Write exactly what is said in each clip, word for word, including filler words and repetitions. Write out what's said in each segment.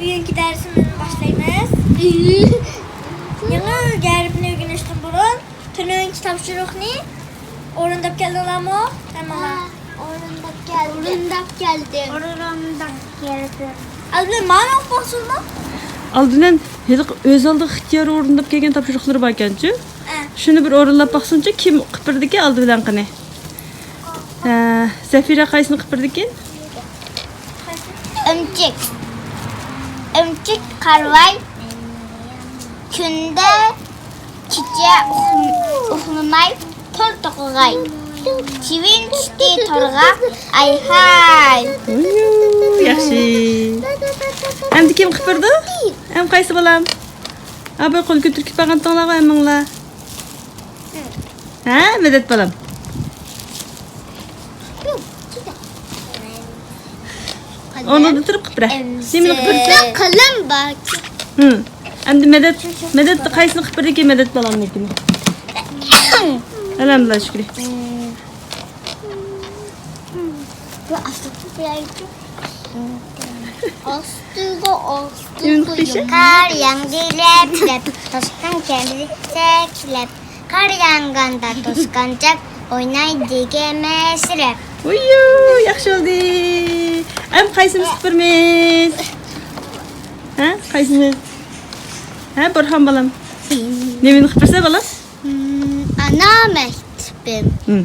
بۈگۈنكى دەرسىمىزنى باشلايمىز. يېڭى ھەرپنى ئۆگىنىشتىن بۇرۇن تۈنۈگۈنكى تاپشۇرۇقنى ئورۇنداپ كەلدىڭلارمۇ؟ ھەممىڭلار. ھە، ئورۇنداپ كەلدىم. ئورۇنداپ كەلدىم. ئورۇنداپ كەلدىم. ئالدىن مانا ئوقۇپ باقسۇنمۇ؟ ئالدىن ھېلىقى ئۆز ئالدىغا ئىختىيارىي ئورۇنداپ كەلگەن تاپشۇرۇقلىرى باركەنچۇ؟ ھە. شۇنى بىر ئورۇنلاپ باقسۇنچۇ، كىم قىپىردىكى ئالدى بىلەن قېنى؟ ھە، زەفىرە قايسىنى قىپىردىكىن؟ ئۆمۈچۈك. ئۆمۈچۈك قارىۋاي. كۈندە كېچە ئۇخلىماي تور توقۇغاي. چىۋىن چۈشتى تورغا، ئاي ھاي. ياخشى. ئەمدى كىم قىپىردۇ؟ ئەم قايسى بالام؟ ئاباي قول كۆتۈرۈپ كېلىپ بارغانتىڭلارغۇ ھەممىڭلار. ھە، مەدەت بالام. ئورنۇڭدىن تۇرۇپ قىپىرە. نېمىنى قىپىرسەڭ؟ قەلەم بار. ھىم. ئەمدى مەدەت، مەدەت قايسىنى قىپىردىكى مەدەت بالامنىڭكىنى؟ ئەلھەمدۇلىللا شۈكرى. ئاستىغا ئاستىغا قار ياغدى لەپ لەپ، توشقان كەلدى سەكرەپ. قار ياغقاندا توشقانچاق ئوينايدىكەن مەشرەپ. ۋۇييۇ، ياخشى بولدى. ئەم قايسىمىز قىپىرمىز؟ ھە، قايسىمىز؟ ھە، بۇرھان بالام. نېمىنى قىپىرسا بالام؟ ئانا مەكتىپىم. ھىم.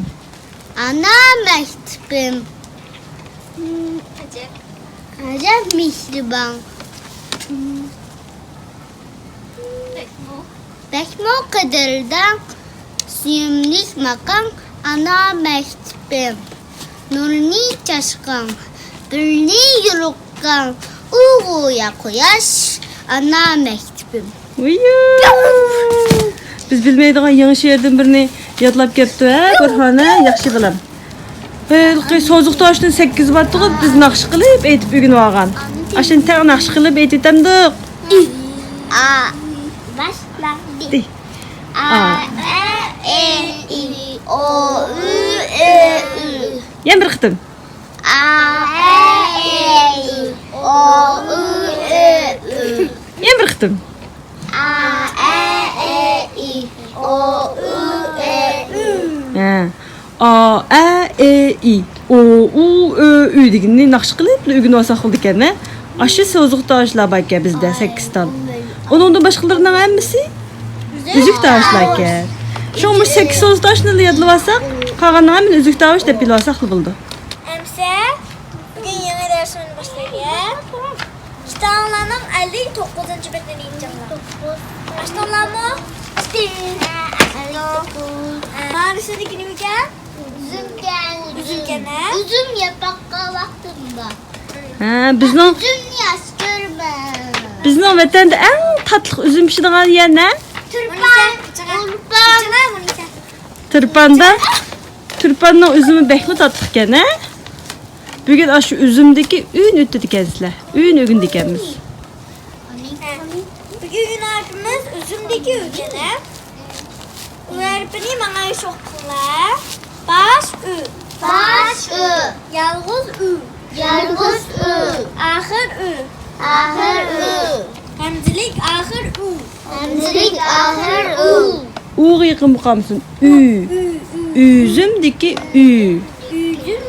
ئانا مەكتىپىم. ئەجەب مېھرىبان. بەكمۇ قەدىردان، سۆيۈملۈك ماكان، ئانا مەكتىپىم. نۇرنى چاچقان، بىرنى يورۇتقان، ئۇيقۇيا قۇياش، ئانا مەكتىپىم. ۋىيۇ! بىز بىلمەيدىغان يېڭى شېئىردىن بىرنى يادلاپ كەپتۇ، ھە، بۇرھان، ھە؟ ياخشى بالام. ھېلىقى سوزۇق تاۋۇشتىن سەككىز بارتىغۇ، بىز ناخشا قىلىپ ئېيتىپ ئۆگىنىۋالغان. ئاشۇنى تەڭ ناخشا قىلىپ ئېيتىۋېتەمدۇق. ئا، باشلاندى. دى. ئا، ئە، ئې، ئى، ئو، ئۈ، ئۆ، ئۈ. يەنە بىر قېتىم. ئا، ئە، ئې، ئى، ئو، ئۈ، ئۆ، ئۈ. يەنە بىر قېتىم. ئا، ئە، ئې، ئى، ئو، ئۈ، ئۆ، ئۈ. ھە. ئا، ئە، ئې، ئى، ئو، ئۇ، ئۆ، ئۈ دېگىنىنى ناخشا قىلىپ ئۆگىنىۋالساق بولىدىكەن، ھە؟ ئاشۇ سوزۇق تاۋۇشلار باركەن بىزدە سەككىز تال. ئۇنىڭدىن باشقىلىرىنىڭ ھەممىسى ئۈزۈك تاۋۇشلاركەن. شۇڭا مۇشۇ سەككىز سوزۇق تاۋۇشنىلا يادلىۋالساق، قالغاننىڭ ھەممىنى ئۈزۈك تاۋۇش دەپ بىلىۋالساقلا بولىدۇ. ئەمسە بۈگۈن يېڭى دەرسىمىزنى باشلايلى. ئىشتاڭلارنىڭ ئەللىك توققۇزىنچى بېتىنى ئېچىڭلار. ئاچتىڭلارمۇ؟ ئەللىك توققۇز. ماۋۇسىدىكى نېمىكەن؟ ئۈزۈمكەن. ئۈزۈمكەن، ھە؟ ئۈزۈم ياپاققا ۋاقتىم بار. ھە، بىزنىڭ، ئۈزۈمنى ياخشى كۆرىمەن. بىزنىڭ ۋەتەندە ئەڭ تاتلىق ئۈزۈم پىشىدىغان يەر نە؟ تۇرپان. تۇرپان. تۇرپاندا، تۇرپاننىڭ ئۈزۈمى بەكمۇ تاتلىقكەن، ھە؟ بۈگۈن ئاشۇ ئۈزۈمدىكى ئۈنى ئۆتىدىكەنسىلەر. ئۈنى ئۆگىنىدىكەنمىز. بۈگۈنكى ھەرپىمىز ئۈزۈمدىكى ئۈ ئىكەن. ئۇ ھەرپىنى ماڭا ئوقۇڭلار. باش ئۈ. باش ئۈ. يالغۇز ئۈ. يالغۇز ئۈ. ئاخىر ئۈ. ئاخىر ئۈ. ھەمزىلىك ئاخىر ئۈ. ھەمزىلىك ئاخىر ئۈ. ئۇغا يېقىن بولۇپ قالمىسۇن. ئۈ. ئۈ، ئۈ. ئۈزۈمدىكى ئۈ. ئۈزۈم.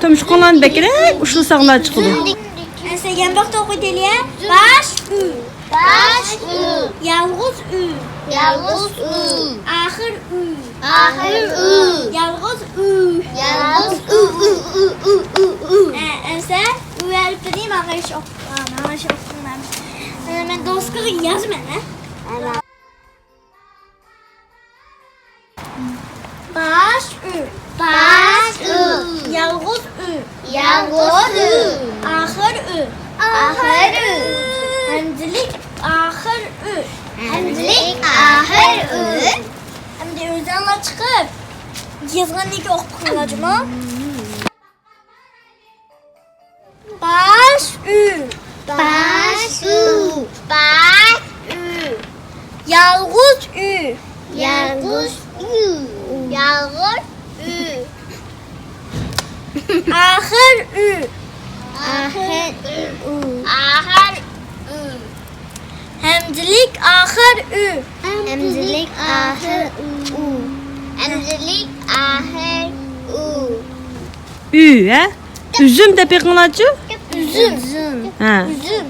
تۇمشۇقۇڭلارنى بەكرەك ئۇشلىساڭلار چىقىدۇ. ئەسلى يەنە بىر قېتىم ئوقۇۋېتەيلى. باش ئۈ. باش ئۈ. يالغۇز ئۈ. يالغۇز ئۈ. ئاخىر ئۈ. ئاخىر ئۈ. يالغۇز ئۈ. يالغۇز ئۈ، ئۈ، ئۈ. ئە، ئەمسە ئۈ ھەرپىنى ماڭا شۇ، ماڭا شۇ ئوقۇڭلار. ئەنە مەن دوسكىغا يازىمەن، ھە؟ باش ئۈ. باش ئۈ. يالغۇز ئۈ. يالغۇز ئۈ. ئاخىر ئۈ. ئاخىر ئۈ. ھەمزىلىك ئاخىر ئۈ. ھەمزىلىك ئاخىر ئۈ. ئەمدى ئۆزۈڭلار چىقىپ يازغاندىن كېيىن ئوقۇپ بېقىڭلار جۇمۇ. باش ئۈ. باش ئۈ. باش ئۈ. يالغۇز ئۈ. يالغۇز ئۈ. يالغۇز ئۈ. ئاخىر ئۈ. ئاخىر ئۈ. ئاخىر ئەمزىلىك ئاخىر ئۈ. ئەمزىلىك ئاخىر ئۇ. ئەمزىلىك ئاخىر ئۇ. ئۈ، ھە؟ ئۈزۈم دەپ بېقىڭلارچۇ؟ ئۈزۈم. ھە. ئۈزۈم.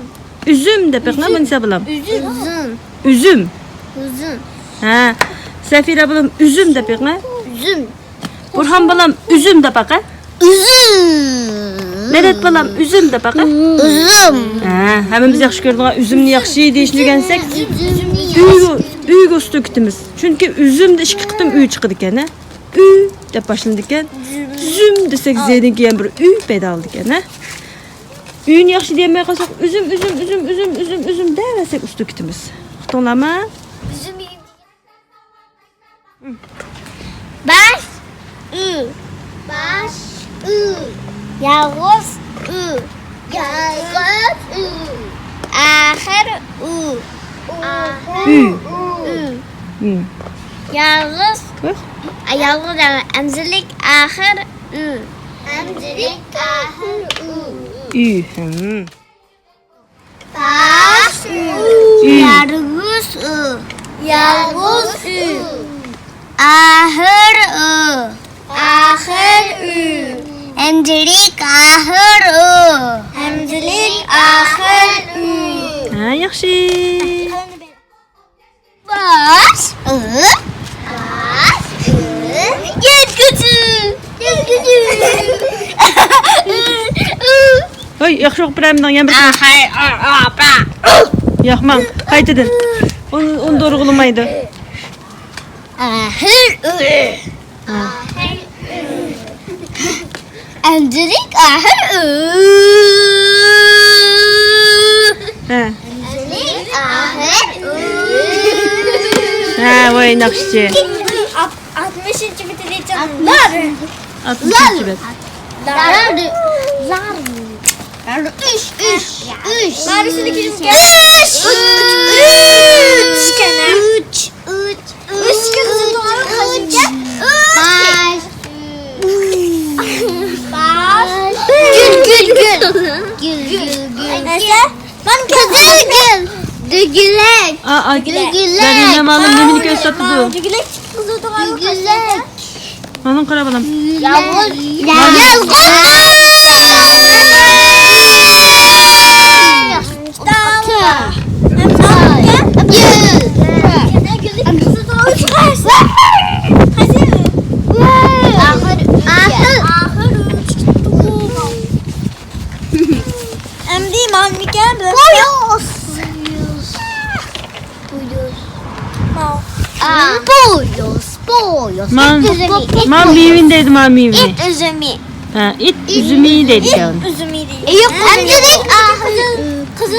ئۈزۈم دەپ بېقىڭلار، مۇنىسا بالام. ئۈزۈم. ئۈزۈم. ئۈزۈم. ھە. سەفىرە بالام، ئۈزۈم دەپ بېقىڭە. ئۈزۈم. بۇرھان بالام، ئۈزۈم دەپ باقە. ئۈزۈم. مەدەت بالام، ئۈزۈم دەپ باقە. ئۈزۈم. ھە، ھەممىمىز ياخشى كۆرىدىغان ئۈزۈمنى ياخشى دېيىشنى ئۆگەنسەك، ئۈزۈم. ئۈگە، ئۈگە ئۇستىكىتىمىز. چۈنكى ئۈزۈمدە ئىككى قېتىم ئۈ چىقىدىكەن، ھە. ئۈ دەپ باشلىنىدىكەن. زۈم دېسەك، زېدىن كېيىن بىر ئۈ پەيدا بولىدىكەن، ھە. ئۈنى ياخشى دېيەلمەي قالساق، ئۈزۈم، ئۈزۈم، ئۈزۈم، ئۈزۈم، ئۈزۈم، ئۈزۈم دەۋەرسەك ئۇستىكىتىمىز. ئۇقتۇڭلارمۇ؟ باش ئۈ. باش ئۈ. يالغۇز ئۈ. يالغۇز ئۈ. ئاخىر ئۈ. ئاخىر ئۈ. ئۈ. ئۈ. يالغۇز. ۋاھ. يالغۇز ئەمەس، ئەمزىلىك ئاخىر ئۈ. ئەمزىلىك ئاخىر ئۈ. ئۈ. ھىم. باش ئۈ. ئۈ. يالغۇز ئۈ. يالغۇز ئۈ. ئاخىر ئۈ. ئاخىر ئۈ. ئەمزىلىك ئاخىر ئۈ. ئەمزىلىك ئاخىر ئۈ. ھە، ياخشى. باش ئۈ. باش ئۈ. يەتكۈچۈ. يەتكۈچۈ. ھوي، ياخشى ئوقۇپ بېرەمدىڭ، يەنە بىر قېتىم. ئاخىر ئۇ. ياق، ماڭ، قايتىدىن. ئۇنى، ئۇنى دورىغۇلىمايدۇ. ئاخىر ئۈ. ئاخىر ئۈ. ئەمزىلىك ئاخىر ئۈ. ھە. ئەمزىلىك ئاخىر ئۈ. ھە، ۋاي ناخشىچى. ئات-، ئاتمىشىنچى بېتىدە چىقىڭلار. ئاتمىشىنچى بەت. لار. لار. لار. ئۈچ، ئۈچ، ئۈچ. بارىسىنى كۆرۈڭ. ئۈچ. ئۈچ. ئۈچ. ئۈچ. ئۈچ. ئۈچ. باش. باش. گۈل، گۈل، گۈل. گۈل، گۈل، گۈل. قىزىل گۈل. دۆگىلەك. ئا، ئا، دۆگىلەك. زەرىنە مۇئەللىم نېمىنى كۆرسىتىدۇ؟ دۆگىلەك. دۆگىلەك. مانا قارا بالام. يالغۇز. يالغۇز. ئەمدى ماڭىمىكەن بىر. پويوز. پويوز. پويوز، پويوز. ماڭا، ماڭا مېۋىنى دەيدۇ، ماڭا مېۋىنى. ئىت ئۈزۈمى. ھە، ئىت ئۈزۈمى دەيدىكەن. ئۈزۈمى دەيدۇ. ئەمزىلىك ئاخىر.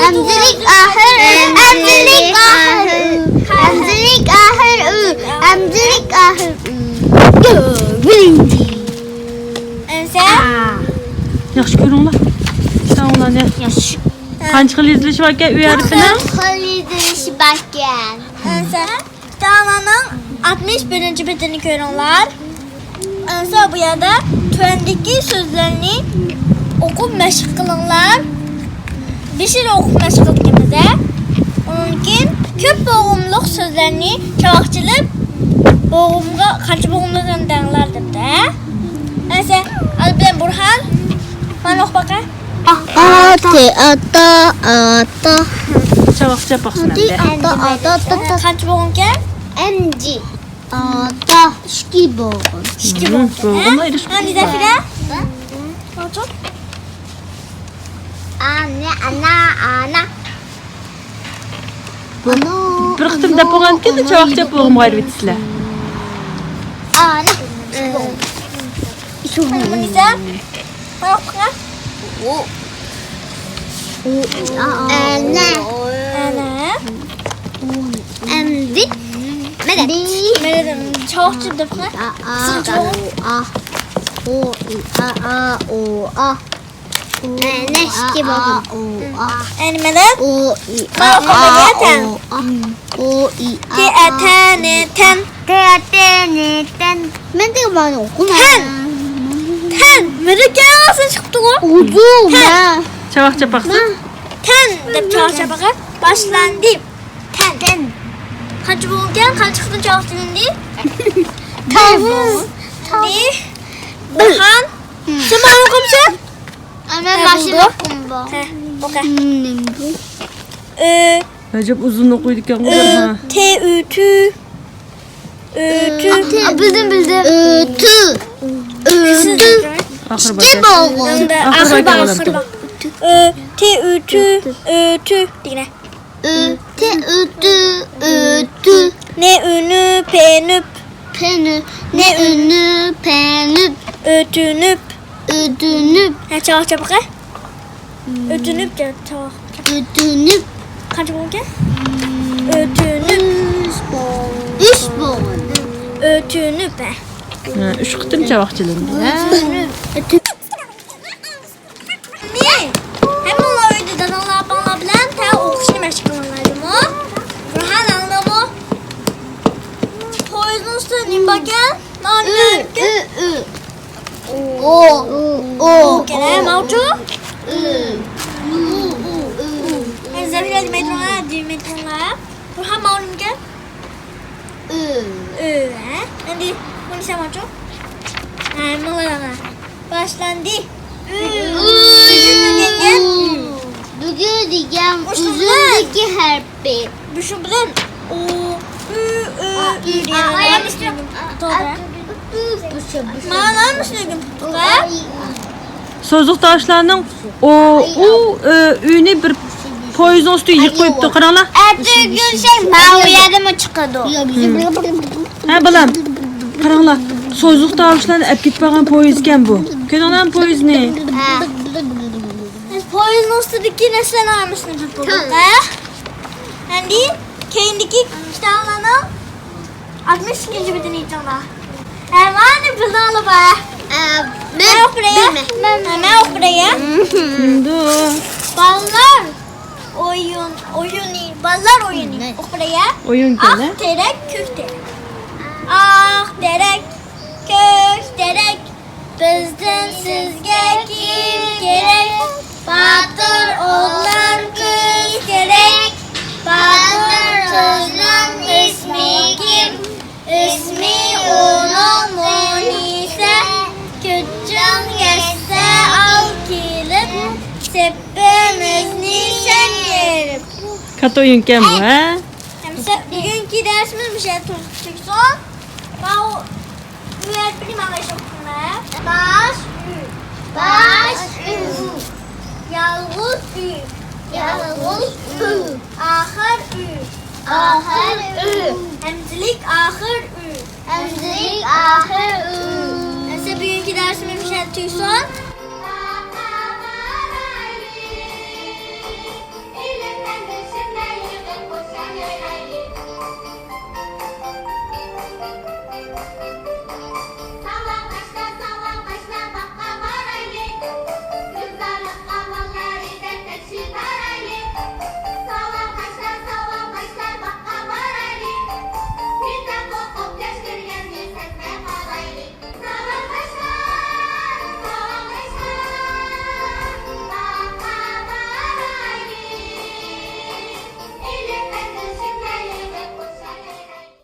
ئەمزىلىك ئاخىر. ئەمزىلىك ئاخىر. ئەمزىلىك ئاخىر. ئەمزىلىك ئاخىر. ياخشى كۆرۈڭلار. ساڭلارنى. ياخشى. قانچە خىل يېزىلىشى باركەن ئۈ ھەرپىنىڭ؟ قانچە خىل يېزىلىشى باركەن؟ ئەنسە، كىتابنىڭ ئاتمىش بىرىنچى بېتىنى كۆرۈڭلار. ئەنسە، بۇ يەردە تۆۋەندىكى سۆزلەرنى ئوقۇپ مەشىق قىلىڭلار. بېشىدا ئوقۇپ مەشىق قىلدۇق بىز. ئۇنىڭدىن كېيىن كۆپ بوغۇملۇق سۆزلەرنى چاۋاك چېلىپ، بوغۇمغا، قانچە بوغۇملۇق ئىكەنلىكىنى دەڭلار دەپتۇ. ئەنسە، ئالدى بىلەن بۇرھان، مانا ئوقۇپ باقە. ئاتى، ئاتا، ئاتا. چاۋاك چاپ باقسۇن ئەمدى. ئاتا، ئاتا، ئاتا، ئاتا. قانچە بوغۇم ئىكەن؟ ئەمدى. ئاتا. ئىككى بوغۇم. ئىككى بوغۇم ئىكەن. بوغۇملا ئېلىشقا. ئەمدى زەفىرە. ئولتۇر. ئانا، ئانا، ئانا. بىر قېتىم دەپ بولغاندىكىن، چاۋاك چاپ بولغىنىغا ئايرىۋېتىسىلەر. ئانا. مۇنىسا، قاراپ بېقىڭ. ئانا. ئانا. ئەمدى مەدەت. مەدەت، چاۋاك چاپ دەپ بېقىڭ. ئا، ئا، ئا، ئا. ئو، ئى، ئا، ئا، ئو، ئا. ئەنە ئىككى بوغۇم. ئەنە مەدەت. ئو، ئى، ئا، ئا، ئو، ئا. ئو، ئى، ئا، ئا، ئو، ئا. تەن. تەن، تەن. مەن دېگەن مانا ئوقۇما. تەن. تەن. مەدەت كەلسە چىقىپتىغۇ. ئۇدۇ، تەن. چاۋاك چاپ باقسۇن. تەن دەپ چاۋاك چاپ باقىڭ. باشلاندى. قانچە بوغۇمكەن؟ قانچە قېتىم چاۋاك چېلىندى؟ تاۋۇز. بىر. بىرخان. سەن ماڭا ئوقۇمسەن؟ مەن ماشىنا ئوقۇم بار. ھە، ئوقۇ. ئۆ. ئەجەب ئۇزۇن ئوقۇيدىكەن. ئۆ، ھە. تە، ئۆ، تۈ. ئۆتۈ. ئا، بىلدىم، بىلدىم. ئۆتۈ. ئۆتۈ. ئاخىرى ئىككى بار. بولغان. ئاخىرى ئاخىرى بار، بار، ئاخىرى بار. ئۆتۈ. ئۆتى، ئۆتۈ، ئۆتۈ دېگىنە. ئۆتى، ئۆتۈ، ئۆتۈ. نە، ئۆنۈ، پەنۈپ. پەنۈپ. نە، ئۆنۈ، پەنۈپ. ئۆتۈنۈپ. ئۆتۈنۈپ. ھە، چاۋاك چاپ باقاي. ئۆتۈنۈپ دە، چاۋاك. ئۆتۈنۈپ. قانچە بوغۇمكەن؟ ئۆتۈنۈپ. ئۈچ بوغۇم. ئۆتۈنۈپ، ھە. ھە، ئۈچ قېتىم چاۋاك چېلىندى. ئۆتۈنۈپ. ھەممىڭلار ئۆيدە داداڭلار، ئاپاڭلار بىلەن تەڭ ئوقۇشنى مەشىق قىلىڭلار، جۇمۇ. روھان، ئاڭلىدىڭمۇ؟ پويىزنىڭ ئۈستىدە نېمە باركەن؟ ئۆ، ئۆ، ئۆ. ئو، ئو، ئو. كەلە، ماۋچۇ؟ ئۆ. ئۆ، ئۆ، ئۆ. ئەنە زەفىرە دېمەي تۇرۇڭلار، دېمەي تۇرۇڭلار. روھان، ماۋۇ نېمىكەن؟ ئۆ. ئۆ، ھە؟ ئەمدى بۇنى سەن ماۋچۇ؟ ھە، ماڭا. باشلاندى. ئۆ. ئۆ. بۈگۈن دېگەن ئۆزۈمدىكى ھەرپى. بۇ شۇ بىلەن ئۇ، ئۈ، ئۆ، ئۈ دېگەن. مانا مۇشۇنى ئۆگىنىپ تۇتۇق، ھە؟ سوزۇق تاۋۇشلارنىڭ ئو، ئۇ، ئۆ، ئۈنى بىر پويىزنىڭ ئۈستىگە يىغىپ قويۇپتۇ، قاراڭلار. ئەتىگۈن شەي ماۋۇ يەردىمۇ چىقىدۇ. ھە، بالام، قاراڭلار. سوزۇق تاۋۇشلارنى ئەپ كېتىپ بارغان پويىزكەن بۇ. كۆردۈڭلارمۇ پويىزنى؟ ھە. بىز پويىزنىڭ ئۈستىدىكى نەرسىلەرنىڭ ھەممىسىنى بىلىپ بولدۇق، ھە؟ ئەمدى كەينىدىكى كىتابلارنىڭ ئاتمىش ئىككىنچى بېتىنى ئېچىڭلار. ھە، مانا بىلدىڭلار بار. ئە، مەن ئوقۇپ بېرەي. مەن، مەن ئوقۇپ بېرەي. بالىلار ئويۇن، ئويۇنى، بالىلار ئويۇنى. ئوقۇپ بېرەي. ئويۇن ئاق تېرەك، كۆك تېرەك. ئاق تېرەك، كۆك تېرەك. بىزدىن سىزگە كىم كېرەك؟ باتۇر ئوغلان قىز كېرەك. باتۇر قىزنىڭ ئىسمى كىم؟ ئىسمى ئۇنىڭ مۇنىسە. كۈچۈڭ يەتسە ئال كېلىپ، سېپىمىزنى سەن ئېلىپ. كاتتا ئويۇنكەن بۇ، ھە؟ ئەمىسە بۈگۈنكى دەرسىمىز مۇشۇ يەردە تۇرۇپ تۈگىسۇن. ماۋۇ ئۈ ھەرپىنى ماڭا ئىشلىتىڭلار. باش ئۈ. باش ئۈ. يالغۇز ئۈ. يالغۇز ئۈ. ئاخىر ئۈ. ئاخىر ئۈ. ھەمزىلىك ئاخىر ئۈ. ھەمزىلىك ئاخىر ئۈ. ئەمىسە بۈگۈنكى دەرسىمىز مۇشۇ يەردە تۈگىسۇن.